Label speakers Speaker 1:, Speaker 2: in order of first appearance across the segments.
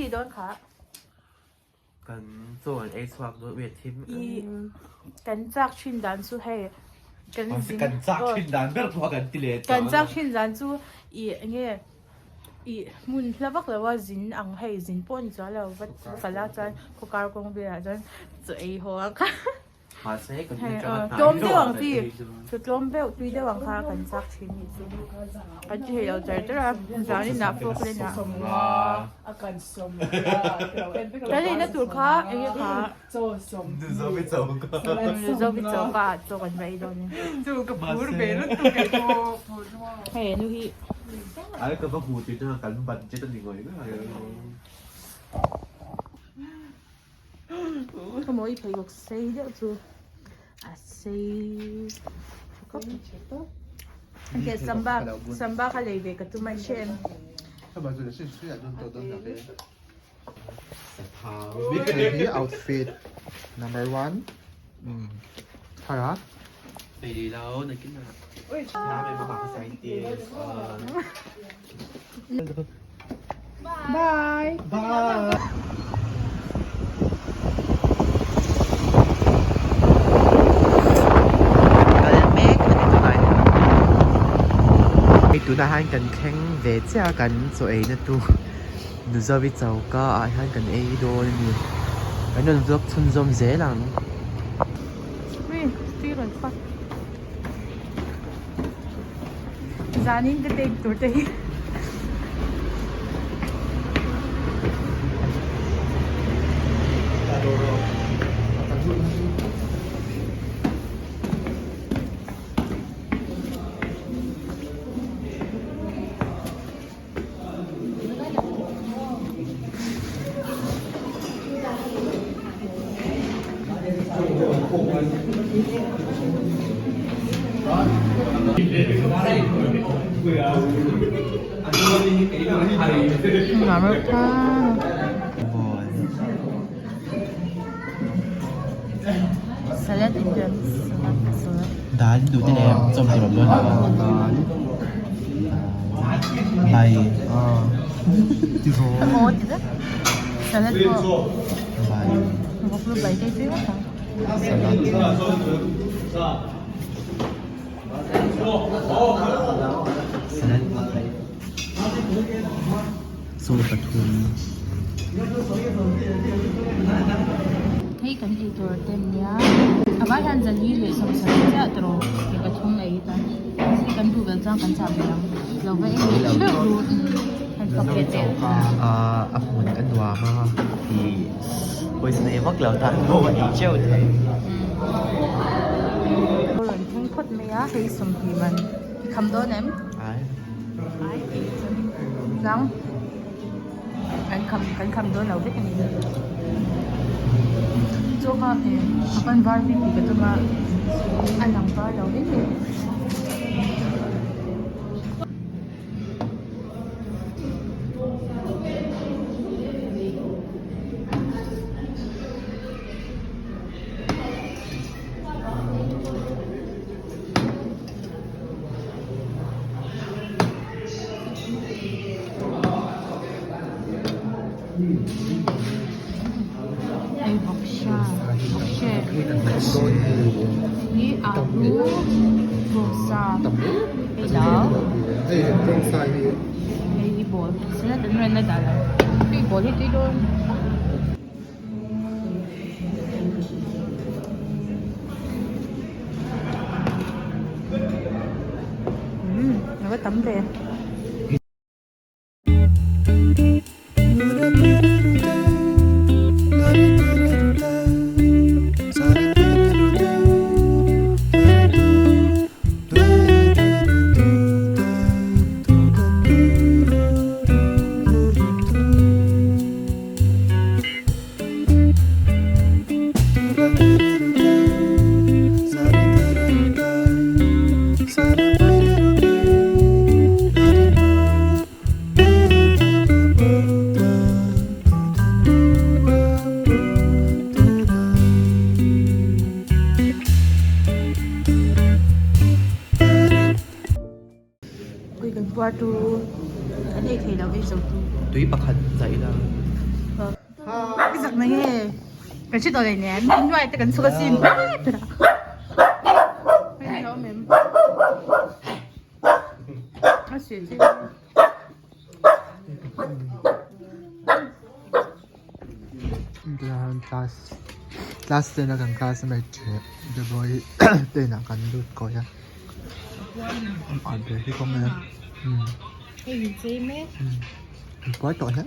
Speaker 1: tih dawn kha?
Speaker 2: Kan chaw an ei chhuak dawn uiat thim.
Speaker 1: I kan chak thin dan chu hei kan zin
Speaker 2: kan chak thin dan ber pawh kan ti leh
Speaker 1: kan chak thin dan chu i enge i hmun hla vak lo a zin ang hei zin pawh ni chuan lo va kal a chuan khawkar kawng velah chuan chaw ei haw ang kha. Hei aw tlawm deuh ang chi chu tlawm deuh tui deuh ang kha kan chak thin nih chu kan ti theilo char char a zanin ah fork len ah kan eina tur kha eng nge kha Zovi choka ah chaw kan va ei dawn a hei nu hi. Ka mawi pheikhawk sei deuh chu a sei tha khawp mai samba samba kha lei ve ka tum a i hre em.
Speaker 3: Hei hi outfit number one thar a.
Speaker 1: Bye.
Speaker 3: Bye.
Speaker 2: Kal mek a ni tunah hian hei tunah hian kan thleng ve chiah a kan chaw ei na tur Nuzovi choka ah hian kan ei dawn a ni kan rawn vlog chhunzawm zel ang.
Speaker 1: Zanin ka take tur te hi. Salad Indian salad.
Speaker 2: Dal duh te leh chawm tur awm dawn lo a. Bai.
Speaker 1: Emaw ti vek. Salad pawh.
Speaker 2: Bai.
Speaker 1: Vawk lu bai te tui ngawt ang.
Speaker 2: Salad. Salad. Chaw pathum.
Speaker 1: Hei kan ei tur te ania a vai hian zali leh sawmsarih chiah tawh mi pathum ei tan mahse kan duh vel chuan kan chah ve ang lo va ei leh theuh duh han fak leh teh
Speaker 2: Ahh a hmun a nuam a ih pawisa nei vak lo tan pawh a ei teuh thei.
Speaker 1: Rawn thleng phawt mai a hei sawmhnih man i kham dawn em?
Speaker 2: Ai.
Speaker 1: Ai tih chuan tlang kan kham kan kham dawn lo vek a ni. Chaw kha eh a ban var bik tih ka tum a a lang var lo vek e. Hei vawksa vawkse hi alu vawksa hei dal hei hi bawl salad an rawn la dah lo hei bawl hi tui dawn. Umm a va tam ve. Ui kan puar tu kan ei thei lo ei zo tu.
Speaker 2: Tui pakhat zaih la.
Speaker 1: chak na nge kan hre tawh leh nen hnuai te kan chhuk asin hei lo mem a si chi
Speaker 3: Class class ten a kan class mai the the boy ten ah kan lut kawi a an ber hi kawng a an puai tawh hle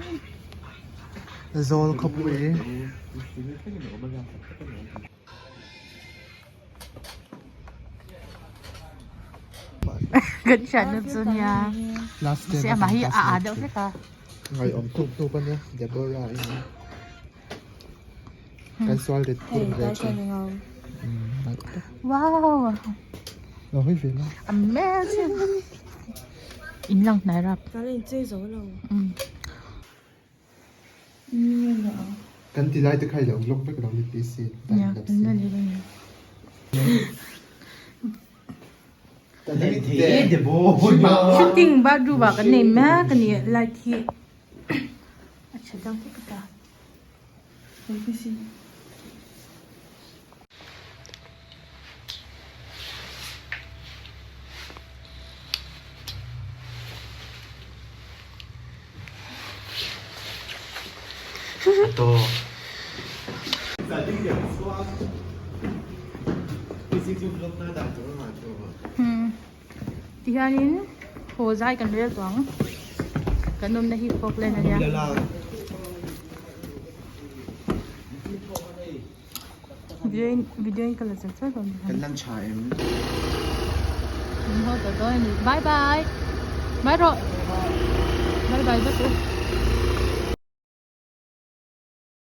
Speaker 3: zawl khawpui.
Speaker 1: Kan hriatna chu nia mahse amah hi a â deuh hlek a.
Speaker 3: Ngaiawm tuk tuk a nia Deborah i nia kan sual rit phur ve thin.
Speaker 1: Wow!
Speaker 3: Lo hawi ve la.
Speaker 1: Amazing! In lang hnai rap.
Speaker 4: Kan inchei zo lo.
Speaker 3: Kan ti lai te kha i lo vlog vek lo ni PC
Speaker 1: Nia, kan la leh a ni. Shooting bathroom ah kan nei mek a ni light hi a tha deuh hlek a ta. Tihianin haw zai kan rel tawh ang kan awmna hi Falkland a nia. Video in video in ka la char char dawn
Speaker 2: Kan lang tha em?
Speaker 1: Min haw tawh dawn a ni. Bye bye. Bye rawh. Bye bye vek u.